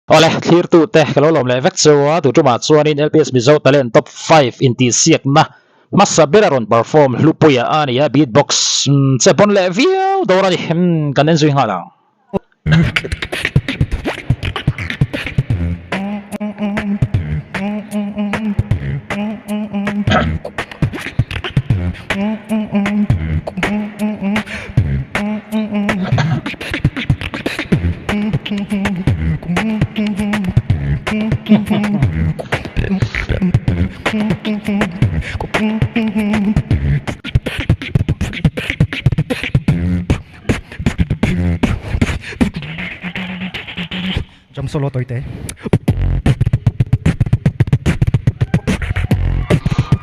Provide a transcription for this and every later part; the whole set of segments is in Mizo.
Awle, thlirtute ka lo lawm leh vek chu a, tu tumah chuanin LPS Mizo Talent Top 5 intihsiakna hmasa ber a rawn perform Hlupuia a ni a, beatbox che pawn leh viau dawn a ni, kan en zui nghal ang. Drum solo tawi te.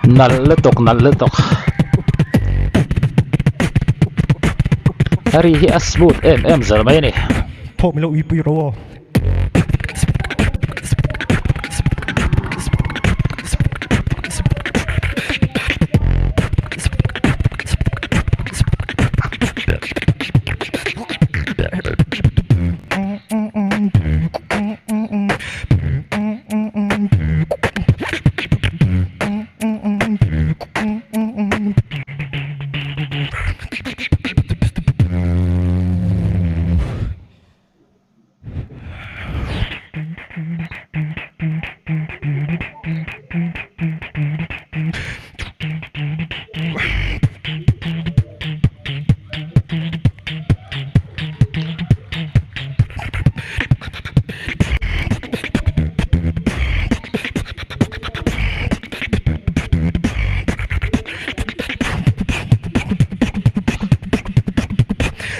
Nalh lutuk nalh lutuk. A ri hi a smooth em em zel mai a ni. Thawk min lo uipui ro aw.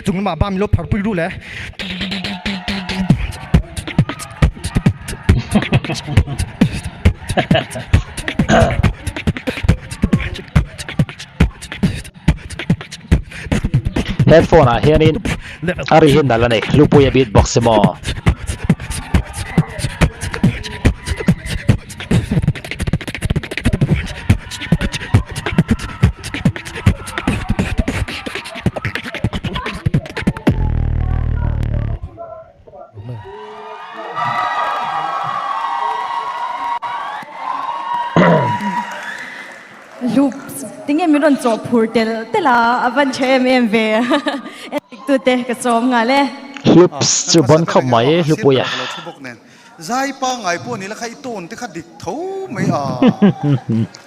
Chung lamah ba min lo phar pui ru le. Headphone ah hianin a ri hi nalh a ni Hlupuia beatbox hi maw. Loops tinge min rawn chawh phur tel tel a a van tha em em ve endik tute ka sawm nghal e. Loops chu bon khawp mai Hlupuia. Zai pangngai pawh ni la kha i tawn te kha dik tho mai a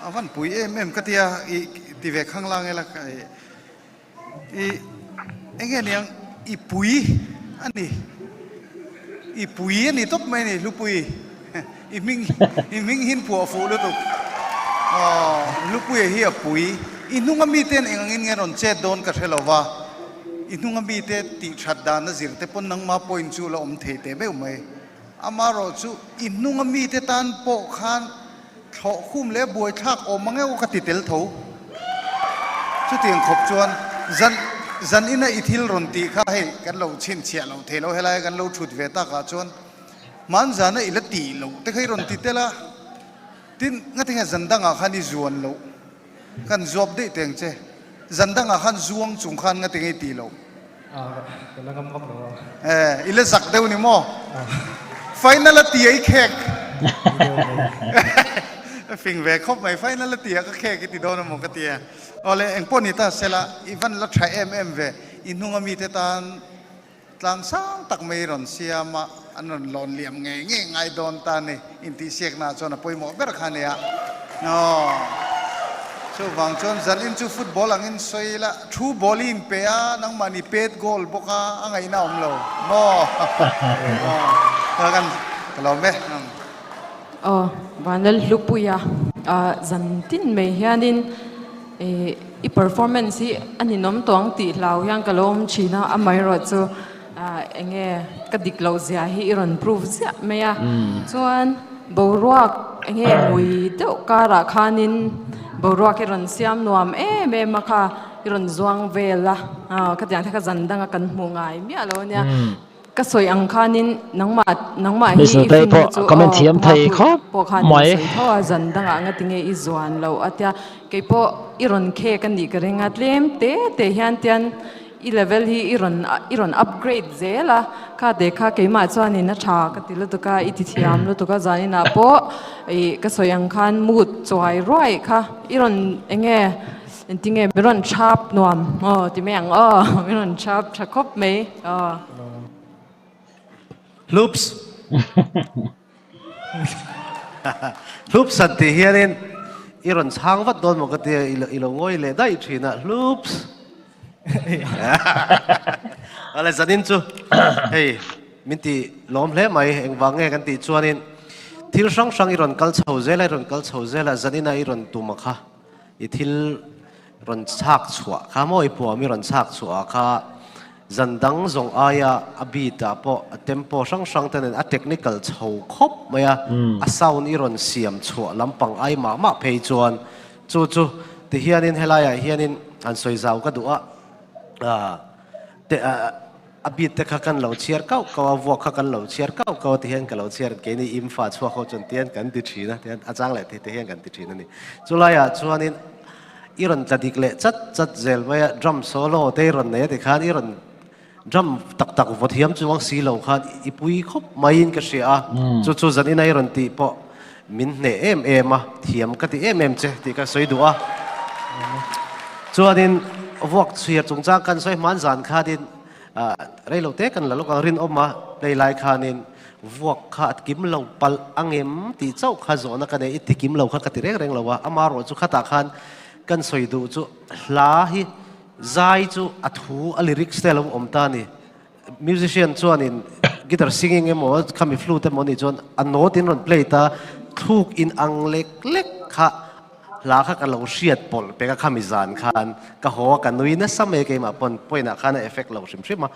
a van pui em em ka tia i ti ve khang lang ela I enge niang i pui a ni i pui a ni tawp mai a ni Hlupui i hming i hming hin phuah fuh lutuk aw Hlupuia hi a pui i hnunga mite an eng angin nge rawn chet dawn ka hre lo va i hnunga mite tih that dan a zir te pawn nangma point chu la awm thei teh meuh mai amarawh chu i hnunga mite tan pawh khan Thlawh khum leh buaithlak awm ang emaw ka ti tel tho. Chutiang khawp chuan zan zan ina i thil rawn tih kha hei kan lo chhinchhiah loh thei lo, helai kan lo thut ve takah chuan hman zana i la tih loh te kha i rawn ti tel a, tin ngatinge zan dangah khan i zuan loh, kan zuap daih teng che, zan dangah khan zuang chung khan ngatinge i tih loh. Ka la ngam vak lo a. Eh, i la zak deuh ni maw? Final a tia i khek. Fing ve khawp mai, final a tia ka khek i ti dawn emaw ka ti a. Awle, engpawh ni ta sela, i van la tha em em ve. I hnunga mite tan tlang sang tak mai i rawn siam a, an rawn lawn liam ngei ngei ngai dawn ta ni. Intihsiaknaah chuan a pawimawh ber kha a nia. Aw. Chuvang chuan zalin chu football angin sawi ila, thu ball i inpe a, nangmahni pet goal bawk a, a ngaihna a awm lo maw? Aw. Ka ka lawm e. Aw, Vanlal Hlupuia zan tin mai hianin i performance hi a ninawm tawh ang tih hlau hian ka lo awm thin a, amaherawhchu Enge ka dik loh zia hi i rawn prove ziah mai a, chuan boruak enge mui deuh karah khanin boruak i rawn siam nuam em em a kha i rawn zuang vel a, khatiang te kha zan danga kan hmuh ngai miah lo ania, ka sawi ang khanin nangmah nangmah hi i finna chu aw Mapui pawh khan i sawi tho a zan dangah ngatinge i zuan loh a tia, keipawh i rawn khek a nih ka ring a tlem te te hian tian. i level hi i rawn i rawn upgrade zel a kha te kha keimah chuanin a tha ka ti lutuk a i ti thiam lutuk a zaninah pawh ih ka sawi ang khan mood chuai ruai kha i rawn eng nge engtinge mi rawn thap nuam aw ti mai ang aw mi rawn thap tha khawp mai aw. Hlups Hlups han tih hianin i rawn chhang vat dawn maw ka tia i lo ngawi leh daih thin a Hlups Awle zanin chu hei min ti lawm hle mai engvang nge kan tih chuanin thil hrang hrang i rawn kal chho zel a i rawn kal chho zel a zanina i rawn tum a kha I thil rawn chhak chhuah kha maw i puam i rawn chhak chhuah ah kha zan dang zawng aia a beat ah pawh a tempo hrang hrang te nen a technical chho khawp mai a, a sound i rawn siam chhuah lampang ai mah mah phei chuan chu chu ti hianin helaiah hianin han sawi zau ka duh a, te a beat te kha kan lo chhiar kauh kauh a, vuak kha kan lo chhiar kauh kauh a ti hian ka lo chhiar keini imfa chhuak ho chuan tihian kan ti thin a tihian a chang leh thei te hian kan ti thin a ni. Chulaiah chuanin i rawn tla dik leh chat chat zel mai a, drum solo te i rawn nei a tikhan i rawn drum tak tak vaw thiam chuang si lo khan i pui khawp maiin ka hria a, chu chu zanin a i rawn tih pawh min hneh em em a, thiam ka ti em em che tih ka sawi duh a. Chuanin vuak chhiar chungchang kan sawi hman zan khanin reilo te kan la lawk ang rinawm a play lai khanin vuak kha a kim lo palh angem tih chauh kha zawhna ka nei i ti kim lo kha ka ti reng reng lo a, amaherawh chu khatah khan kan sawi duh chu hla hi zai chu a thu a lyrics te a lo awm ta a ni. Musician chuanin guitar singing emaw khami flute emaw nih chuan a note in rawn play ta thluk in ang lek lek kha hla kha ka lo hriat pawlh pek a khami zan khan ka haw a ka nui nasa mai a keimah pawn point ah khan a effect lo hrim hrim a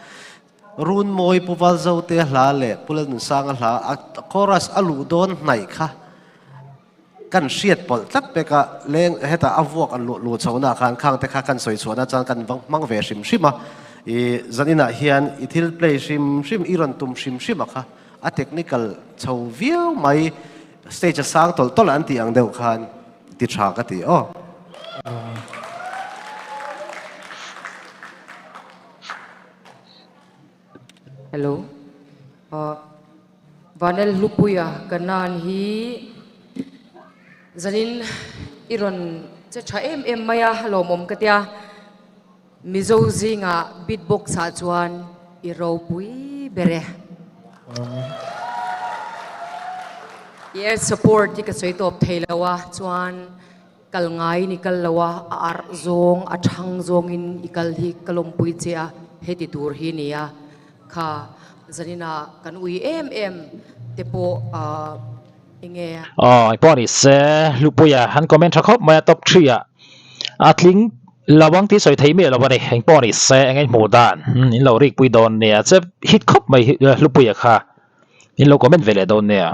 Runmawi Pu Valzote hla leh Pu Lalnunsanga hla a chorus a luh dawn hnaih kha Kan hriat pawlh tlat pek a, leng hetah a vuak an luh luh chhohna ah khan khang te kha kan sawi chhuahna chuan kan va hmang ve hrim hrim a, i zaninah hian i thil play hrim hrim i rawn tum hrim hrim a kha a technical chho viau mai, stage a sang tawlh tawlh an tih ang deuh khan ti tha ka ti aw. Hello. Vanel Hlupuia ka nan hi zanin i rawn che tha em em mai a lawmawm ka tia Mizo zingah beatbox ah chuan i ropui ber e. I air support hi ka sawi tawp thei lo a chuan kal ngaiin i kal lo a, a arh zawng a thang zawngin i kal hi ka lawmpui che a heti tur hi nia. Kha zaninah kan ui em em te pawh ahh enge. Aw pawh ni se Hlupuia han comment tha khawp mai a top three ah a tling lo ang tih sawi thei miah lo a ni eng pawh ni se eng a inhmuh dan in lo rik pui dawn nia che hit khawp mai Hlupuia kha in lo comment ve leh dawn nia.